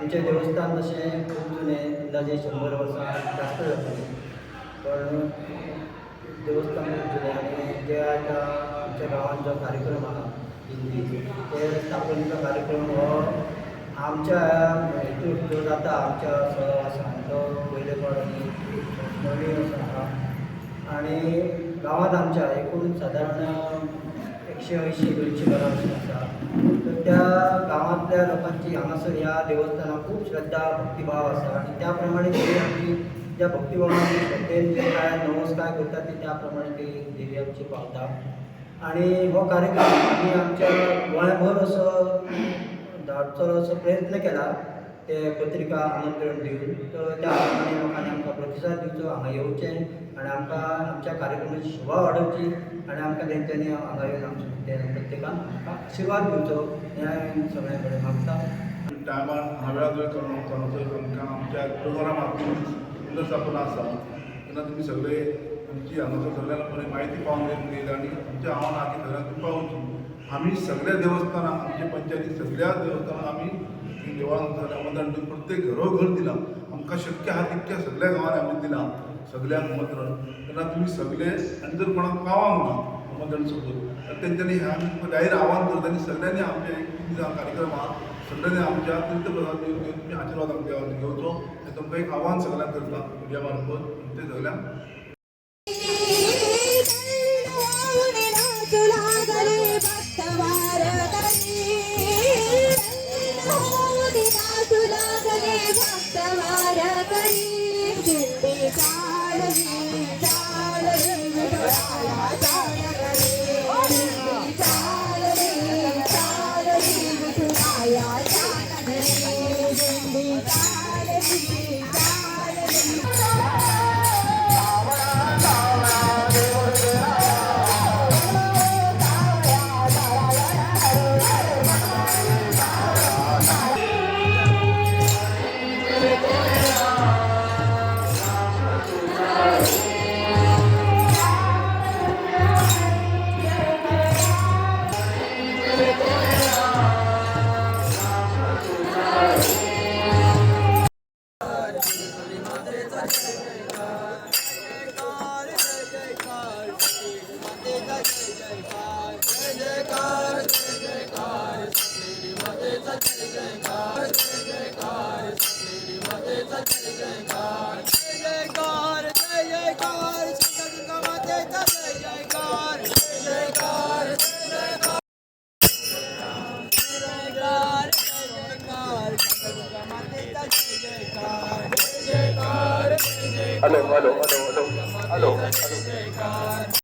आमचें देवस्थान तशें खूब जुनें, अंदाजे 100 वर्सां जास्त जातलीं, पण देवस्थान खूब जुनें. आनी जे आतां आमच्या गांवांत जो कार्यक्रम आहा दिंडी, ते स्थापनेचो कार्यक्रम हो आमच्या हेतून जो जाता, आमच्या सहवासान तो पयले फावट आनी संस्मरणीय असो आहा. आनी गांवांत आमच्या एकूण सादारण 180-200 घरां अशीं आसा. तर त्या गांवांतल्या लोकांची हांगासर ह्या देवस्थानाक खूब श्रद्धा, भक्तिभाव आसा. आनी त्या प्रमाणे देवी आमची ज्या भक्तिभावान, श्रद्धेन जे काय नवस काय करता ती त्या प्रमाणे ती देवी आमची पावता. आनी हो कार्यक्रम आमी आमच्या गोंयभर असो धाडचो असो प्रयत्न केला, ते पत्रिका आमंत्रण दिवन. तर त्या प्रमाणे लोकांनी आमकां प्रतिसाद दिवचो, हांगा येवचें आनी आमकां आमच्या कार्यक्रमाची शोभा वाडोवची आनी आमकां तेंच्यांनी हांगा येवन आमच्या प्रत्येकान आमकां आशिर्वाद दिवचो हें हांवें सगळ्यां कडेन मागता. टायमार हांवें करून आमकां आमच्या प्रोग्रामाक पुनर्स्थापना आसा तेन्ना तुमी सगळे आमची हांगासर सगळ्यांना बरी म्हायती पावोवन दिली आनी आमचें आव्हान आहा की सगळ्यांक तुमी पावोवची. आमी सगळ्या देवस्थानां, आमच्या पंचायती सगळ्या देवस्थानां आमी देवळांक सगळ्या आमंत्रण दिवन प्रत्येक घरोघर दिलां. आमकां शक्य आहा तितक्या सगळ्या गांवांनी आमी दिलां सगळ्यांक आमंत्रण. तेन्ना तुमी सगळे आनी जर कोणाक पावंक ना आमंत्रण सपोज तर तेंच्यांनी हें आमी तुमकां जाहीर आव्हान करता आनी सगळ्यांनी आमच्या एक 3 दिसां कार्यक्रम आहा, सगळ्यांनी आमच्या तीर्थप्रसाद दिवन घेवन तुमी आशिर्वाद आमच्या घेवचो हें तुमकां एक आव्हान सगळ्यांक करता मिडिया मार्फत ते सगळ्यांक. नाचू लागले भक्त वारकरी, नाचू लागले भक्त वारकरी. दिंडी चालली चालली विठुरायाच्या नगरी, दिंडी चालली चालली विठुरायाच्या नगरी, दिंडी चालली चालली. जयकार जय जयकार दुर्गा मातेचा जय जयकार, जय जयकार, जय जयकार, जय जयकार दुर्गा मातेचा जय जयकार, जय जयकार, जय जयकार. Hello, hello, hello, hello, hello. जय जयकार.